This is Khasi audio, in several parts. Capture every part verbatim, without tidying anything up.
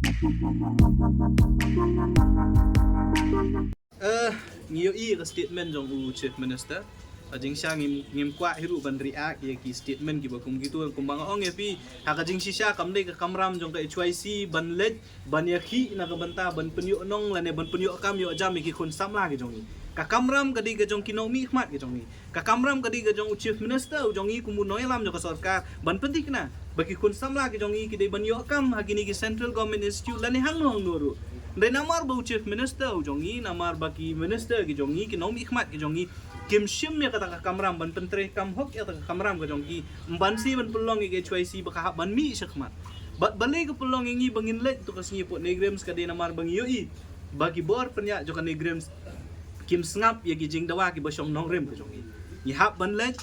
Eh, ngi ïohi ka statement jong u Chief Minister. Ka jingshisha ngim, ngim kwah hi ruh ban react ïa ki statement kiba kum kitu, kumba nga ong ïa phi, ha ka jingshisha kam dei ka kamram jong ka H Y C ban leit ban ïakhih na ka bynta ban pynïoh nong lane ban pynïoh kam ïoh jam ïa ki khun samla ki jong ngi. Ka kamram ka dei ka jong ki nongmihkhmat ki jong ngi. Ka kamram ka dei ka jong u Chief Minister u jong ngi kum u nongïalam jong ka sorkar ban pynthikna ba ki khun samla ki jong ngi ki dei ban ïoh kam ha kine ki Central Government Institute lane hangno hangno ruh. Hynrei namar ba u Chief Minister u jong ngi, namar ba ki minister ki jong ngi, ki nongmihkhmat ki jong ngi kim shim ïa kata ka kamram ban pyntreikam hok ïa kata ka kamram ka jong ki, ban shu ban pynlong ïa ka H Y C ba ka hap ban mih shakhmat. Bad balei ka pynlong ïa ngi ba ngin leit tu ka sngi pok NEIGRIHMS? Ka dei namar ba ngi ïohi ba ki bor pynïaid jong ka NEIGRIHMS kim sngap ïa ki jingdawa kiba shong nongrim ka jong ngi. Ngi hap ban leit,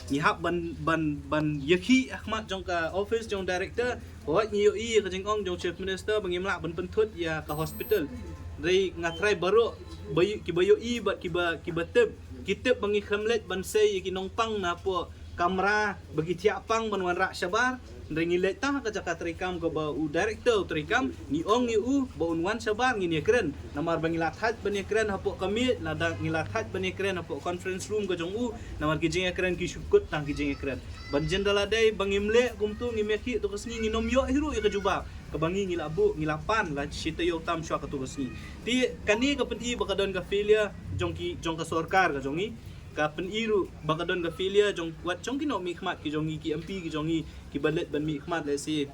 ngi hap ban, ban, ban ïakhih ha khmat jong ka office jong director. Wat ngi ïohi ïa ka jingong jong Chief Minister ba ngim lah ban pynthut ïa ka hospital. Hynrei nga tharai baroh ba ï-, kiba ïohi bad kiba, kiba tip, ki tip ba ngi khlem leit ban sei ïa ki nongpang na pok kamra ba ki thiah pang ban wanrah shabar. Hynrei ngi leit tang ha ka jaka treikam kaba u director u treikam, ngi ong ïa u ba un wan shabar, ngin ïakren. Namar ba ngi la thait ban ïakren hapoh ka miej, lada ngi la thait ban ïakren hapoh conference room ka jong u, namar ki jingïakren ki shu kut tang ki jingïakren. Ban jin da la dei ba ngim leh kumtu, ngim ïakhih tu ka sngi, ngin ym ïoh hi ruh ïa ka jubab kaba ngi, ngi la buh, ngi la pan la shi taïew tam shuwa katu ka sngi. Te kane ka pyni ba ka don ka failure jong ki, jong ka sorkar ka jong ngi. Ka pyni ruh ba ka don ka failure jong, wat jong ki nongmihkhmat ki jong ngi, ki M P ki jong ngi, kiba leit ban mihkhmat lehse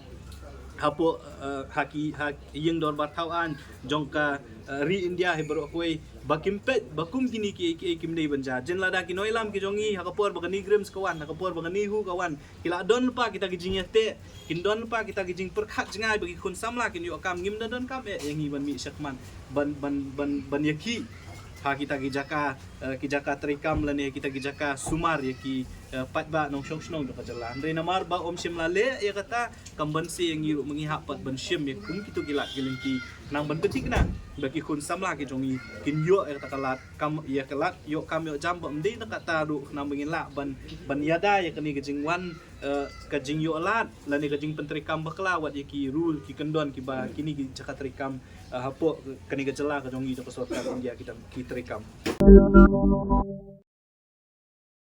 hapoh, eh, ha ki, ha ïing dorbar thaw aiñ jong ka, eh, ri India hi baroh kawei, ba kim peit ba kum kine kiei kiei kim dei ban jia. Jin lada ki nongïalam ki jong ngi, ha ka por ba ka NEIGRIHMS ka wan, ha ka por ba ka NEHU ka wan, ki la don lypa kita ki jingïateh, kin don lypa kita ki jingpyrkhat jngai ba ki khun samla kin ïoh kam, ngim da don kam eh ïa ngi ban mih shakhmat ban, ban, ban, ban ïakhih ha kita ki jaka, eh, ki jaka treikam lane kita ki jaka sumar ïa ki, eh, paidbah nongshong shnong jong ka jylla. Hynrei namar ba ym shym la leh ïa kata, kam banse ïa ngi ruh ma ngi hap pat ban shim ïa kum kitu ki lad ki lynti, nang ban pynthikna ba ki khun samla ki jong ngi kin ïoh ïa kata ka lad kam, ïa ka lad ïoh kam ïoh jam, ba ym dei na kata ruh khnang ba ngin lah ban, ban ïada ïa kane ka jingwan, eh, ka jingïoh lad lane ka jingpyntreikam bakla wat ïa ki rule ki kyndon kiba kine ki jaka treikam, eh, hapoh kane ka jylla ka jong ngi jong ka sorkar India ki dang ki treikam.